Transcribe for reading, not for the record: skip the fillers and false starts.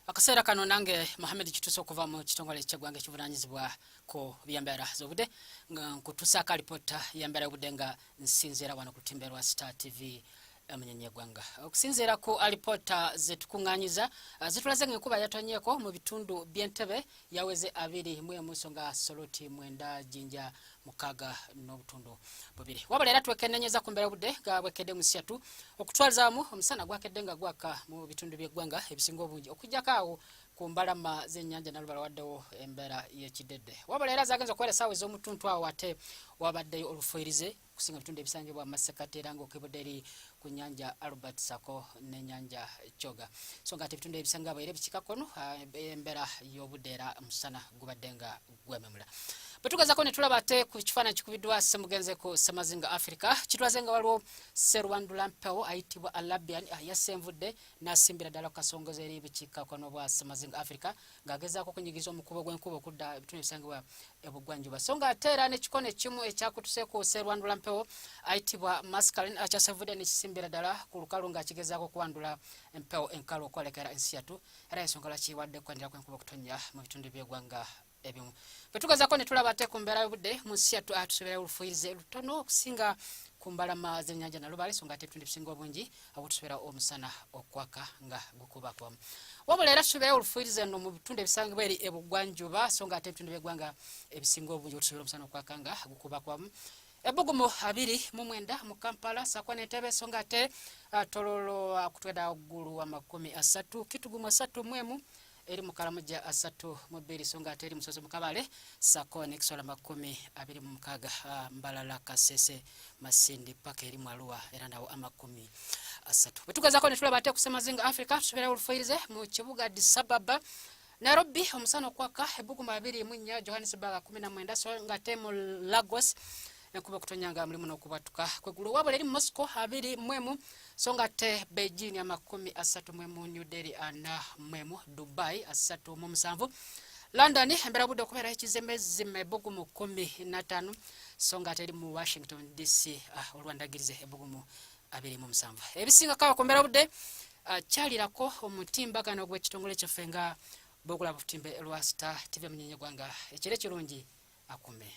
Akaseera kano nange Mohamed Kitusa okuva mu kitongole ky'eggwanga ekivunanyizibwa ku byembeera z'obudde nga nkutusaako alipoota y'embeera y'obudde nga nsinziira wano ku lutimbe lwa Star TV emunyenye eggwanga. Okusinziira ku alipoota zetukuŋŋanyiza, zitulaze nga enkuba yatonyeeko mu bitundu by'Entebe yaweze 21, so nga Soroti 9, Jinja 6.2. Wabula era twekennenyeza ku mbeera y'obudde nga bwekedde mu Siatu. Okutwaliza wamu, omusana gwakedde nga gwaka mu bitundu by'eggwanga ebisinga obungi, okuggyako awo ku mbalama z'ennyanja Nalubala waddewo embeera y'ekiddedde. Wabula era zagenza okubeera essaawa ez'omutuntu, awo ate wabaddeyo olufuirize okusinga bitundu ebisangibwa Masekati era ng'okebudde eri ku nnyanja Albert sako n'ennyanja Kyoga. So nga ate ebitundu ebisangibwa era ebikikakkono, embeera y'obudde era omusana gubadde nga gwememula. Bwe tugezako ne tulaba ate ku kifaananyi kikubiddwa Ssemugenze ku Ssemazinga Africa, kitulaze nga waliwo Sserwandula Mpewo ayitibwa Alabian yasenvudde n'asimbira ddala ku kasongozo eri bukiikakkono bwa Ssemazinga Africa ng'agezaako okunyigiriza omukubo gw'enkuba okudda ebitundu ebisangibwa ebugwanjuba. So nga ate era n'ekikono ekimu ekyakutuseeko Serwandula Mpewo ayitibwa Mascalin akyasevudde nekisimbira ddala ku lukalu ng'akigezaako okuwandula empewo enkalu okwolekera ensi yattu, era ensonga lwaki wadde okwendera kw'enkuba okutonnya mu bitundu by'eggwanga ebimu. Bwe tugezaako ne tulaba ate ku mbeera y'obudde mu nsi yattu, tusobeerayo olufuuyirize lutono okusinga ku mbalama z'ennyanja Nalubaale, so nga ate ebitundu ebisinga obungi awo tusobeera omusana okwaka nga gukuba kwamu. Wabula era tusobeerayo olufuuyirize nno mu bitundu ebisangibwa eri ebugwanjuba, so nga ate ebitundu by'eggwanga ebisinga obungi otusobeera omusana okwaka nga gukuba kwamu. Ebbugumu 29 mu Kampala saako n'Entebe, so nga ate Tololo kutweda waggulu 30, Kitugumu 31, eri mu Karamoja 32, so nga ate eri Musozi mu Kabale sako n'Ekisola 26, Mbalala, Kasese, Masindi paka eri mu Arua era nawo 30. Bwe tugezako ne tulaba ate ku Ssemazinga Africa, tusobeera olufuirize mu kibuga Addis Ababa. Nairobi omusana okwaka, ebbugumu 24, Johannesburg 19, so nga ate mu Lagos enkuba okutonya nga mulimu n'okubwatuka kwegulu. Wabula eri mu Moscow 21, so nga ate Beijing 31, New Delhi 41, Dubai 37, London embeera budde okubeera ekizemezime, ebbugumu 15, so nga ate eri mu Washington DC olwandagirize ebbugumu 27. Ebisingako awo ku mbeera budde, kyalirako omutimbagano gw'ekitongole kyaffe nga bwogulaba butimbe lwa Star TV Munyenye gwanga. Ekiro ekirungi akume.